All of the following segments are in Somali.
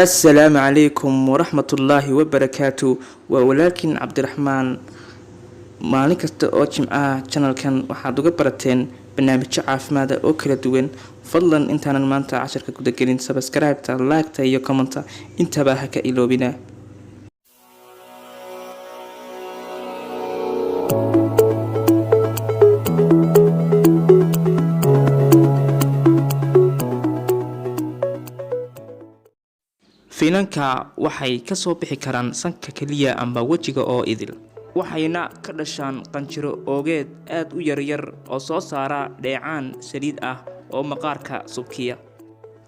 Assalaamu calaykum waraxmatullaahi wabarakaatu. Waa walaalkiin Cabdiraxmaan. Maalin kasta oo Jimcaha channelkan waxaad uga barateen barnaamijyo caafimaada oo kala duwan. Fadlan, intaanan maanta casharka gudagelin, subscribe-ta, like-ta iyo commenta intaba ha ka iloobina. Finanka waxay kasoo bixi karaan sanka keliya amba wejiga oo idil, waxayna ka dhashaan qanjiro oogeed aad u yaryar oo soo saara dheecaan saliid ah oo maqaarka subkiya.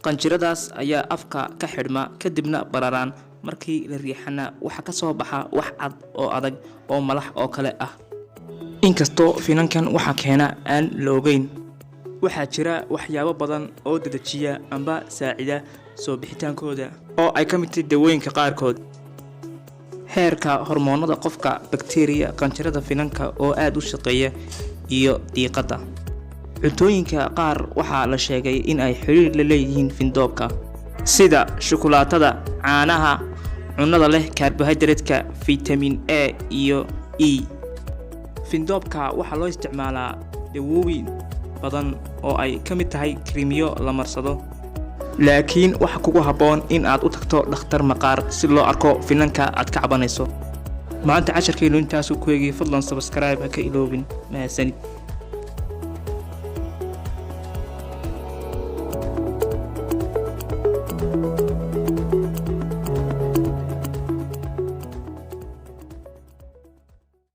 Qanjiradaas ayaa afka ka xidhma, kadibna bararaan. Markii la riixana, waxa ka soo baxa wax cad oo adag oo malax oo kale ah. Inkastoo finankan waxa keena aan la ogeyn, waxaa jira waxyaabo badan oo dedejiya amba saacida soo bixitaankooda, oo ay ka mid tahay dawooyinka qaarkood, heerka hormoonada qofka, bakteriya, qanjirada finanka oo aada u shaqeeya iyo diiqadda. Cuntooyinka qaar waxaa la sheegay in ay xiriir la leeyihiin findoobka, sida shukulaatada, caanaha, cunnada leh karbohaydraytka, fitamiin A iyo E. Findoobka waxaa loo isticmaalaa dawooyin badan oo ay ka mid tahay krimiyo la marsado, laakiin waxa kugu habboon in aad u tagto dhakhtar maqaar si loo arko finanka aad ka cabanayso. Maanta casharkaynu intaasuu ku eegay. Fadlan subscribe ha ka iloobin. Mahadsanid.